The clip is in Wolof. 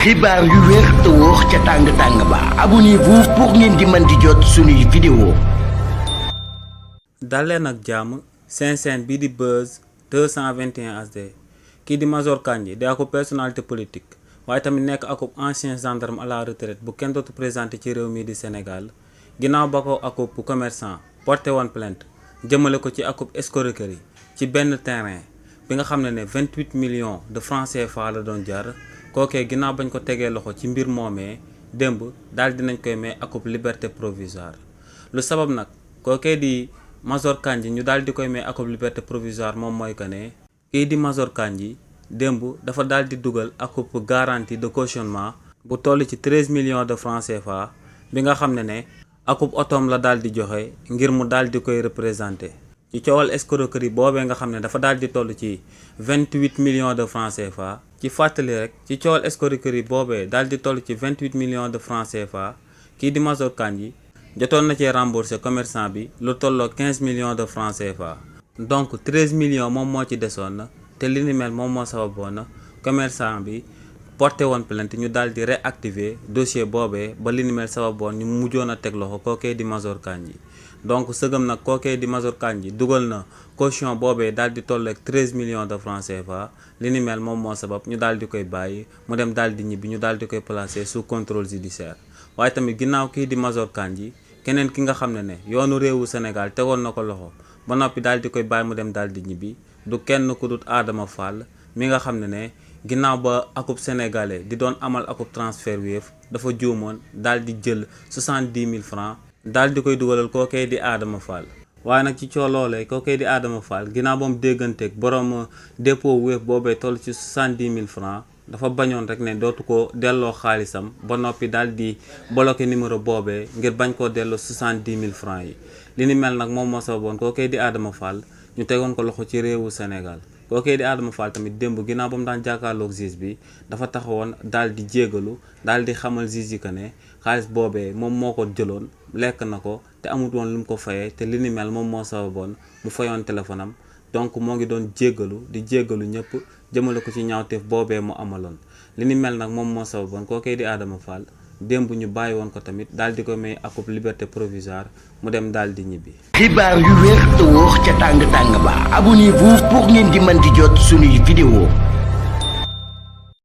xibaar yu wér te wóor ca tàng ba abonnez-vous pour ngeen di mën di jot suñuy vidéo. daleen ak jàmm seen bii di Buzz 221 HD kii di Major Kandji di ako personnalité politique waaye tamit nekk akub ancien gendarme à la retraite bu kenn dootu présenté ci réew mi di Sénégal ginnaaw ba ko akub commerçant porté woon plainte jëmale ko ci akub escroquerie ci benn terrain bi nga xam ne 28 millions de francs CFA la doon jar. kookee ginnaaw bañ ko tegee loxo ci mbir moomee démb daal dinañ koy may akub liberté provisoire lu sabab nag kookee di Major Kandji ñu daal di koy may akub liberté provisoire moom mooy que ne kii di Major Kandji démb dafa daal di dugal akub garantie de cautionnement bu toll ci 13 millions de francs CFA bi nga xam ne akub otoom la daal di joxe ngir mu daal di koy représenté ci coowal escroquerie boobee nga xam ne dafa daal di toll ci 28 millions de francs CFA. ci fàttali rek ci coowal escroquerie boobee daal di toll ci 28 millions de francs CFA kii di Major Kandji jotoon na cee remboursé commerçant bi lu tolloo 15 millions de francs CFA. donc 13 millions moom moo ci desoon na te li ni mel moom moo sababoon na commerçant bi porté woon plainte ñu daal di réactiver dossier boobee ba li ni mel sababoon ñu mujjoon a teg loxo kookee di Major Kandji. donc sëgëm nag kookee di Major Kandji dugal na caution boobee daal di toll ak 13 millions de francs CFA li ni mel moom moo sabab ñu daal di koy bàyyi mu dem daal di ñibbi ñu daal di koy placer sous contrôle judiciaire waaye tamit ginnaaw kii di Major Kandji keneen ki nga xam ne yoonu réewu Sénégal tegoon na ko loxo ba noppi daal di koy bàyyi mu dem daal di ñibbi du kenn ku dut Adama Fall mi nga xam ne ginnaaw ba akub sénégalais di doon amal akub transfert Wave dafa juumoon daal di jël 70 000 francs daal di koy dugalal kookee di Adama Fall waaye nag ci cooloolee kookee di Adama Fall ginnaaw ba mu dégganteeg borom dépôt Wave boobee toll ci 70 000 francs dafa bañoon rek ne dootu ko delloo xaalisam ba noppi daal di bloqué numéro boobee ngir bañ koo delloo 70 000 francs yi li ni mel nag moom moo sababoon kookee di Adama Fall ñu tegoon ko loxo ci réewu Sénégal. kookee di Adama Fall tamit démb ginnaaw ba mu daan jàkkaarloog juge bi dafa taxawoon daal di jégalu daal di xamal juge yi que ne xaalis boobee moom moo ko jëloon lekk na ko te amut woon lu mu ko fayee te li ni mel moom moo sababoon mu fayoon téléphone am donc moo ngi doon jégalu di jégalu ñëpp jëmale ko ci ñaawteef boobee mu amaloon li ni mel nag moom moo sababoon kookee di Adama Fall démb ñu bàyyi woon ko tamit daal di ko may akub liberté provisoire mu dem daal di ñibbi. xibaar yu wér te wóor ca tàng ba abonnez-vous pour ngeen di mën di jot suñuy vidéo.